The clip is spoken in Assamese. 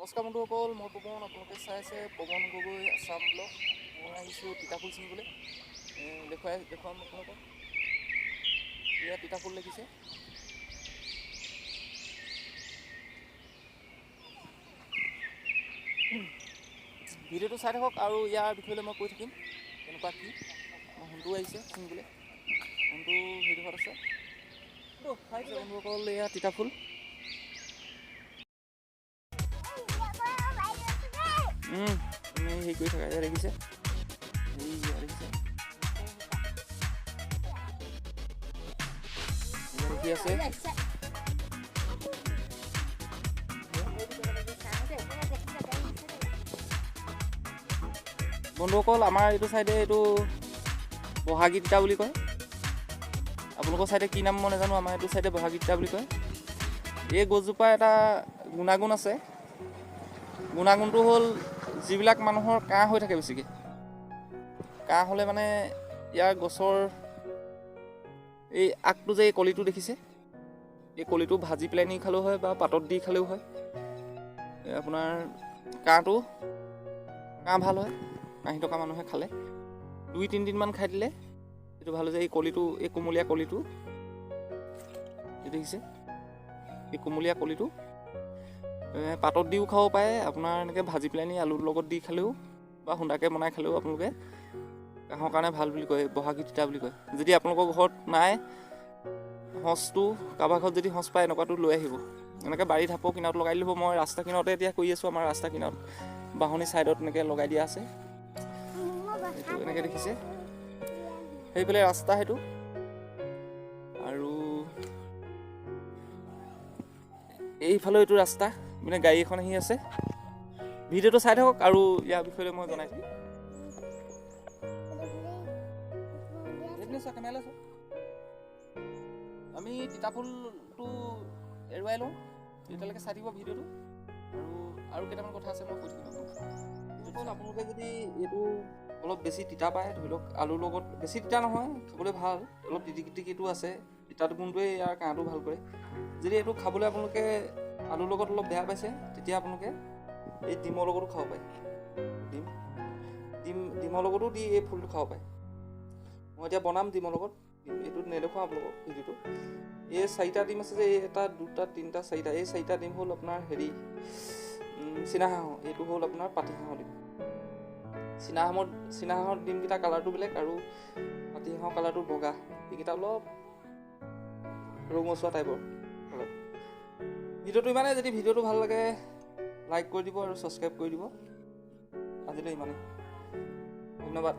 নমস্কাৰ বন্ধুসকল, মই পৱন, আপোনালোকে চাই আছে পৱন গগৈ আছাম ব্লগ। মই আহিছোঁ তিতাফুল ছিঙিবলৈ। দেখুৱাম আপোনালোকক। এয়া তিতাফুল দেখিছে। ভিডিঅ'টো চাই থাকক আৰু ইয়াৰ বিষয়লৈ মই কৈ থাকিম কেনেকুৱা কি। সোণটো আহিছে ছিঙিবলৈ, সোণটো সেইডোখৰত আছে। বন্ধুসকল, এয়া তিতাফুল। তুমি হেৰি কৰি থাকা। এয়া দেখিছে, এইয়া দেখিছে, এয়া দেখি আছে। বন্ধুসকল, আমাৰ এইটো চাইডে এইটো বহাগী তিতা বুলি কয়। আপোনালোকৰ চাইডে কি নাম মই নাজানো, আমাৰ এইটো চাইডে বহাগী তিতা বুলি কয়। এই গছজোপা এটা গুণাগুণ আছে। গুণাগুণটো হ'ল যিবিলাক মানুহৰ কাহ হৈ থাকে বেছিকৈ, কাহ হ'লে মানে ইয়াৰ গছৰ এই আগটো যে এই কলিটো দেখিছে, এই কলিটো ভাজি পেলাই নি খালেও হয় বা পাতত দি খালেও হয়। আপোনাৰ কাহ ভাল হয়। কাহি থকা মানুহে খালে 2-3 দিনমান খাই দিলে এইটো ভাল হৈ যায়। এই কলিটো, এই কুমলীয়া কলিটো দেখিছে, এই কুমলীয়া কলিটো পাতত দিও খাব পাৰে। আপোনাৰ এনেকৈ ভাজি পেলাই নি আলুৰ লগত দি খালেও বা খুন্দাকৈ বনাই খালেও আপোনালোকে কাহৰ কাৰণে ভাল বুলি কয়, বহাগী তিতা বুলি কয়। যদি আপোনালোকৰ ঘৰত নাই সঁচটো, কাৰোবাৰ ঘৰত যদি সঁচ পায় এনেকুৱাটো লৈ আহিব। এনেকৈ বাৰী ঢাপৰ কিনাৰত লগাই দিব। মই ৰাস্তা কিনাৰতে এতিয়া কৰি আছোঁ। আমাৰ ৰাস্তা কিনাৰত বাঁহনি ছাইডত এনেকৈ লগাই দিয়া আছে। এইটো এনেকৈ দেখিছে, সেইফালে ৰাস্তা সেইটো। আৰু এইফালেও এইটো ৰাস্তা, মানে গাড়ী এখন আহি আছে। ভিডিঅ'টো চাই থাকক আৰু ইয়াৰ বিষয়ে মই জনাই থাকিম। আমি তিতাফুলটো এৰুৱাই লওঁ, তেতিয়ালৈকে চাই থাকিব ভিডিঅ'টো। আৰু কেইটামান কথা আছে মই কৈ থাকিম আপোনালোক। আপোনালোকে যদি এইটো অলপ বেছি তিতা পায়, ধৰি লওক আলুৰ লগত বেছি তিতা নহয়, খাবলৈ ভাল, অলপ তিতিকিটো আছে, তিতাটো গুণটোৱে ইয়াৰ কাঁহটো ভাল কৰে। যদি এইটো খাবলৈ আপোনালোকে আলুৰ লগত অলপ বেয়া পাইছে, তেতিয়া আপোনালোকে এই ডিমৰ লগতো খাব পাৰে। ডিম ডিম ডিমৰ লগতো দি এই ফুলটো খাব পাৰে। মই এতিয়া বনাম ডিমৰ লগত। এইটো নেদেখুৱাওঁ আপোনালোকক ভিডিঅ'টো। এই চাৰিটা ডিম আছে যে, এই এটা দুটা তিনিটা চাৰিটা, এই চাৰিটা ডিম হ'ল আপোনাৰ হেৰি চীনাহাঁহৰ। এইটো হ'ল আপোনাৰ পাতিহাঁহৰ ডিম। চীনাহাঁহৰ ডিমকেইটা কালাৰটো বেলেগ আৰু পাতিহাঁহৰ কালাৰটো বগা। এইকেইটা অলপ ৰঙচুৱা টাইপৰ কালাৰ। ভিডিঅ'টো ইমানেই। যদি ভিডিঅ'টো ভাল লাগে লাইক কৰি দিব আৰু ছাবস্ক্ৰাইব কৰি দিব। আজিলৈ ইমানেই, ধন্যবাদ।